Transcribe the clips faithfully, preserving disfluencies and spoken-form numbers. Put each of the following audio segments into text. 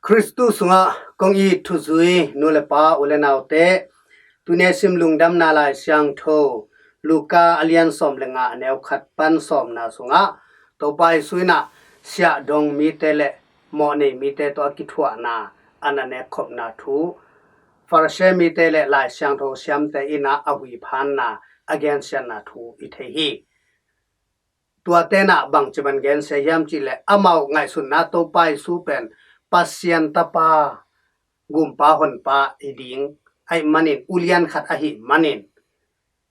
Khristu sungah kong it thuzui nu le pa, u le naute, tuni a sim Lungdamna Lai Siangtho Luka a lian sawm le nga, a neu khat pan sawmna sungah Topa Jesu in ah siahdong mite le mawhnei mite tawh a kithuahna, a na nekkhopna thu, Pharisee mite le Lai Siangtho siamte in ah a huiphanna, a gensiatna thu i thei hi. Tuate in ah bangci bang gensia hiam cih leh, amau ngaihsutna Topa Jesu pen Pasian Tapa, Gumpa Honpa hi ding ahih manin, ulian khat ahih manin,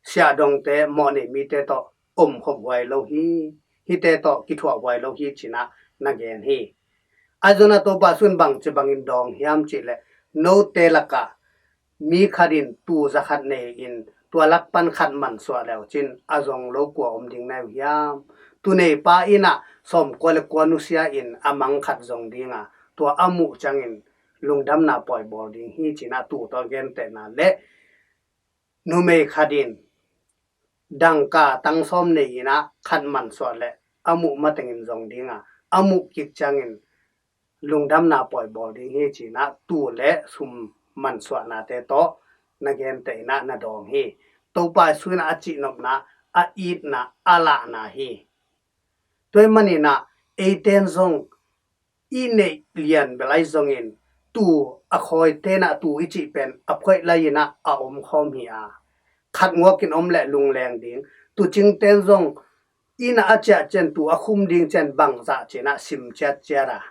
siahdongte, mawhnei mite tawh omkhop huai lo hi, hihte tawh kithuah huai lo hi ci-in ah na gen hi. Ahi zongin ah Topa Jesu in bangci bangin dawng hiam cih leh, note lakah mi khat in tuu za khat nei-in tua lak pan khat mansuah le uh cin, a zong lo kua om ding na hi uh hiam? Tuu neipa in ah sawmkua le kua nusia-in a mang khat zong ding a, tua a muh ciangin lungdamna pawi bawl ding hi ci-in ah tuu tawh a gentehna le, numei khat in dangka tang sawm nei-in ah khat mansuah le, a muh matengin zong ding a, a muh kik ciangin lungdamna pawi bawl ding hi ci-in ah tuu le sum mansuahnate tawh na genteh in ah na dawng hi. Topa Jesu in ah a cihnopna, a itna, a lahna hi. Tua ahih manin ah eite in zong i neih lian bel ahi zongin, tuu a khawite in ah tuu i cih pen a phoih lai-in ah a omkhawm hi a, khat nguakin om le lungleng ding. Tuucingte in zong inn ah a ciah ciang, tuu a khum ding ciang bangzah ci-in ah sim ciatciat a,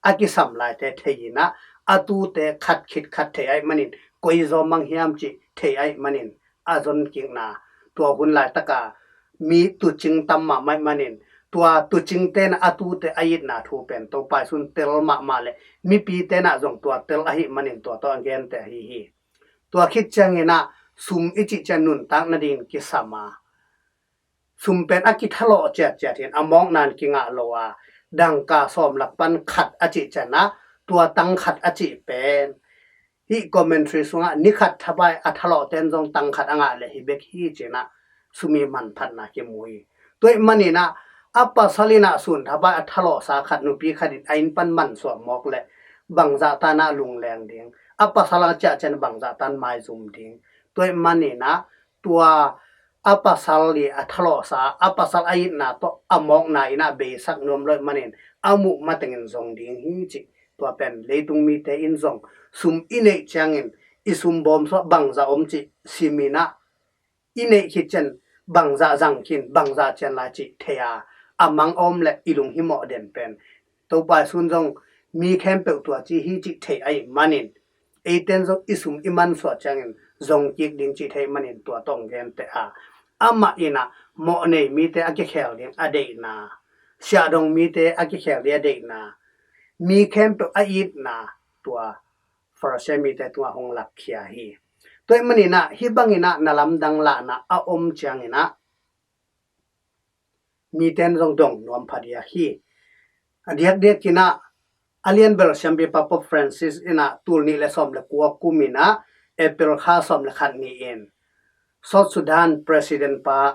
a kisam laite thei-in ah, a tuute khat khit khat thei ahih manin, koi zaw mang hiam cih thei ahih manin, a zon kikna, tua hun laitaka mi tuucing tam mahmah ahih manin, tua tuucingte in a tuute a itna thu pen Topa Jesu in tel mahmah le, mipite in ah zong tua tel ahih manin tua tawh a genteh ahi hi. Tua khit ciangin ah sum i cih ciang nuntak nadingin kisam a, sum pen a kithalawh ciatciat hi-in a mawkna in kingah lo a, dangka sawm lak pan khat a cih ciang ah, tua tang khat a cih pen, hih commentary sungah ni khat thapai a thalawhte in zong tang khat a ngah le hi bek hi ci-in ah sum i manphatna kimu hi. Tua ahih manin ah a pasal in ah sun thapai a thalawhsa khat, nupi khat in a inn pan mansuah mawk le bangzah tan ah lungleng ding, a pasal a ciah ciang bangzah tan maizum ding. Tua ahih manin ah tua a pasal i a thalawhsa, a pasal a itna tawh a mawkna in ah beisak nuam lo ahih manin, a muh matengin zong ding hi cih. Tua pen leitung mite in zong sum i neih ciangin i sum bawmsuah bangzah om cih sim in ah, i neih khit ciang bangzah zang khin, bangzah cian lai cih thei a, a mang a om le i lunghimawh den pen, Topa Jesu in zong mi khempeuh tua ci hi cih thei ahih manin, eite in zong i sum i mansuah ciangin zong kik ding cih thei ahih manin tua tawh a genteh a, amah in ah mawhnei mite a kikhel ding a deihna, siahdong mite a kikhel ding a deihna, mi khempeuh a itna, tua Pharisee mite tungah hong lakkhia hi. Tua ahih manin ah hih bangin ah na lamdang lahna a om ciangin ah mite in zong dong nuam phadiak hi. A diakdiakin ah a lianbel siampipa Pope Francis in ah tul nih le sawm le kua kum in ah April kha sawm le khat ni-in South Sudan President pa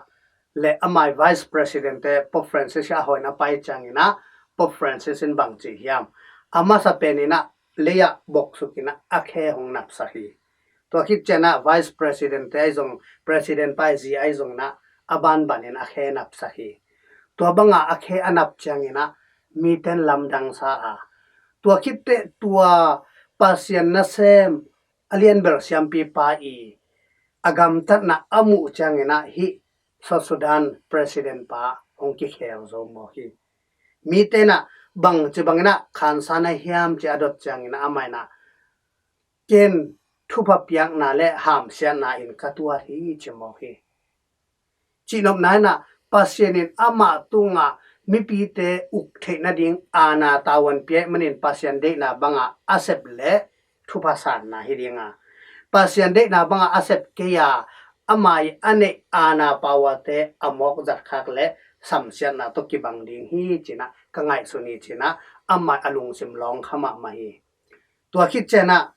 le amai Vice President te Pope Francis a hawina pai ciangin ah Pope Francis in bang ci hiam? A masa pen in ah lei-ah boksuk in ah a khe hong napsak hi. Tua khit ciang ah Vice President te ahi zong, President pa zi ahi zong in ah a banban in a khe napsak hi. Tua banga a khe a nap ciangin ah mite in lamdang sa a, tua khit teh tua Pasian nasem a lianbel siampipa i a gamtatna a muh ciangin ah hih South Sudan President pa hong kikhel zo mawk hi. Mite in ah bangci bangin ah khansa na hiam ci a dot ciangin ah amah in ah ken thupha piakna le hamsiatna in ka tuat hi ci mawk hi. Cihnopna in ah Pasian in amah tungah mipite uk theih nading aana tavuan pia ahih manin Pasian deihna bangah a sep le thupha sanna hi ding a, Pasian deihna bangah a sep kei a, amah i a neih aana pawate a mawk zatkhak le samsiatna tawh kibang ding hi ci-in ah ka ngaihsun hi ci-in ah amah a lungsim lawng kha mahmah hi. Tua khit ciang ah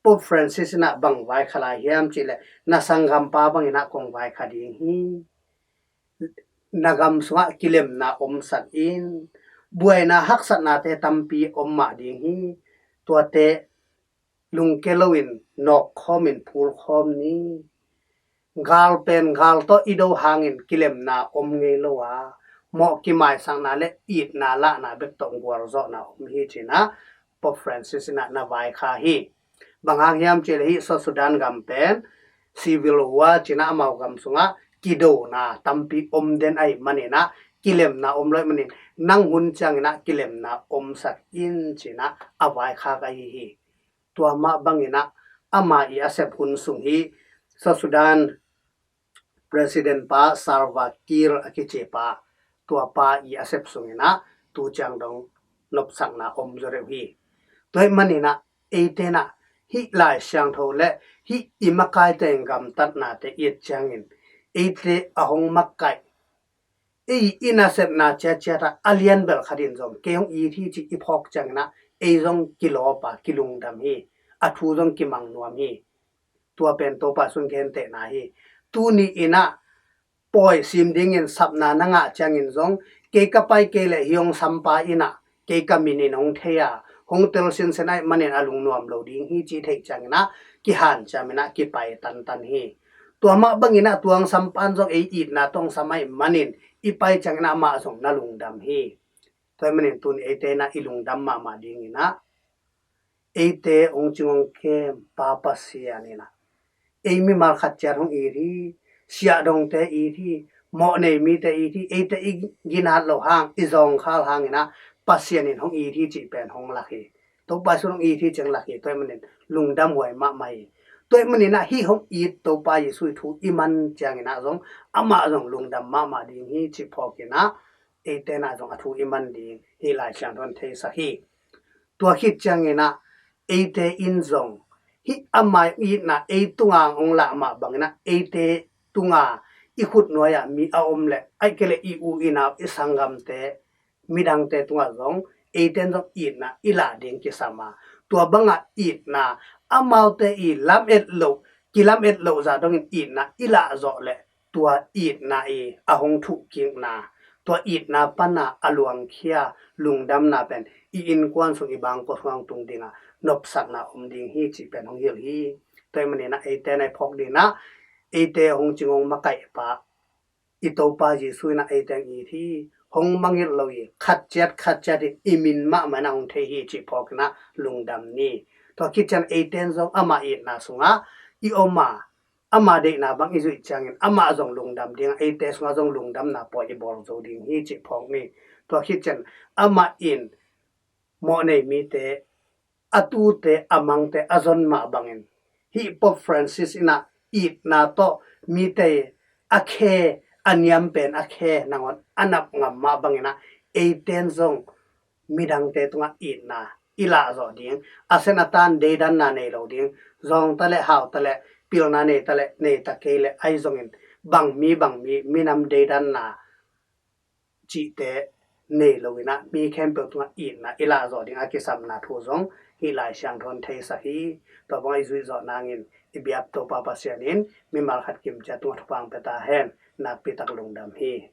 Pope Francis in ah bang vaikhak lai hiam cih leh, na sanggampa bangin ah kong vaikhak ding hi. Na gam sungah kilemna omsak in, buaina haksatnate tampi om mah ding hi. tuate lungke loin nawkkhawmin phulkhawm ni. Gal pen gal tawh i do hangin kilemna om ngei lo a, mawh kimaisakna le itna lahna bek tawh gualzawhna om hi cinah Pope Francis inah na vaikha hi. Bang hang hiam cih leh hih South Sudan gam pen civil war cinah amau gam sungah kidona tampi om den ahih maninah kilemna om lo ahih manin nang hun cianginah kilemna omsak in cinah a vaikha ka hi hi. Tua mah banginah ama i a sep hun sung hi South Sudan President pa Salva Kiir a kici pa, tua pa i a sep sunginah tu ciang dong nopsakna om zaw deuh hi. Tua ahih maninah eite inah hih Lai Siangtho le hih i makaite in gamtatnate i et ciangin eite a hong makaih ei i nasepna ciatciat ah a lianbel khat in zong kei hong it hi cih i phawk cianginah ei zong kilawp a kilungdam hi. A thu zong kimang nuam hi. Tua pen Topa sung gentehna hi. Tuni inah pawi sim dingin sapna na ngah ciangin zong kei ka pai kei leh hih hong sampa inah kei ka minin hong thei a, hong tel sinsen ahih manin a lungnuam lo ding hi cih theih cianginah kihanciam inah kipai tantan hi. Tua mah banginah tua hong sampa in zong ei itna tawh hong sam ahih manin i pai cianginah amah zong na lungdam hi. Tua ahih manin tuni eite inah i lungdam mahmah dinginah eite hong cing hong kem Pa Pasian inah ei mimal khat ciat hong it hi. Siahdongte it hi. Mawhnei mite it hi. Eite i ginat loh hang, i zawngkhal hanginah Pasian in hong it hi cih pen hong lak hi. Topa Jesu hong it hi cih hong lak hi. Tua ahih manin lungdam huai mahmah hi. Tua ahih maninah hih hong it Topa Jesu i thu i man cianginah zong amah zong lungdam mahmah ding hi cih phawkinah eite inah zong a thu i man ding hih Lai Siangtho in theisak hi. Tua khit cianginah eite in zong hih ama itna ei tunga hong lah mah banginah eite tunga i khut nuai-ah mi a om leh ahih kei leh i u i nau i sanggamte midangte tungah zong eite in zong itna i lah ding kisam a, tua bangah itna amaute i lamet loh kilamet loh zah dongin itna i lah zawh leh tua itna i a hong thuhkikna, tua itna pana a luangkhia lungdamna pen i innkuan sung i bangkua sungah hong tung dingah nopsakna om ding hi cih pen hong hilh hi. Tua ahih maninah eite inah i phawk dinginah eite hong cing hong makaih pa i Topa Jesu inah eite hong it hi. Hong mangngilh lo hi. Khat ciat khat ciat in i min mahmah inah hong thei hi cih phawkinah lungdam ni. Tua khit ciang eite in zong ama itna sungah i om a, ama deihna bang i zuih ciangin amah zong lungdam ding a, eite sungah zong lungdamna pawi i bawl zo ding hi cih phawk ni. Tua khit ciang amah in mawhnei mite a tute a mangte a zon mah bangin hih Pope Francis inah itna tawh mite a khe a niam pen a khe nangawn a nap ngam mah banginah eite in zong midangte tungah itna i lahzawh ding, a sen a tan deidanna nei lo ding, zawngta le hauta le pilna neita le neita kei le ahi zongin bangmi bangmi minam deidanna cihte nei loinah mi khempeuh tungah itna i lahzawh ding a kisapna thu zong hih Lai Siangtho in theisak hi. Tua bangah i zuih zawh nangin i biak Topa Pasian in mimal khat kimciat tungah thupha hong pia ta hen. Nakpitak lungdam hi.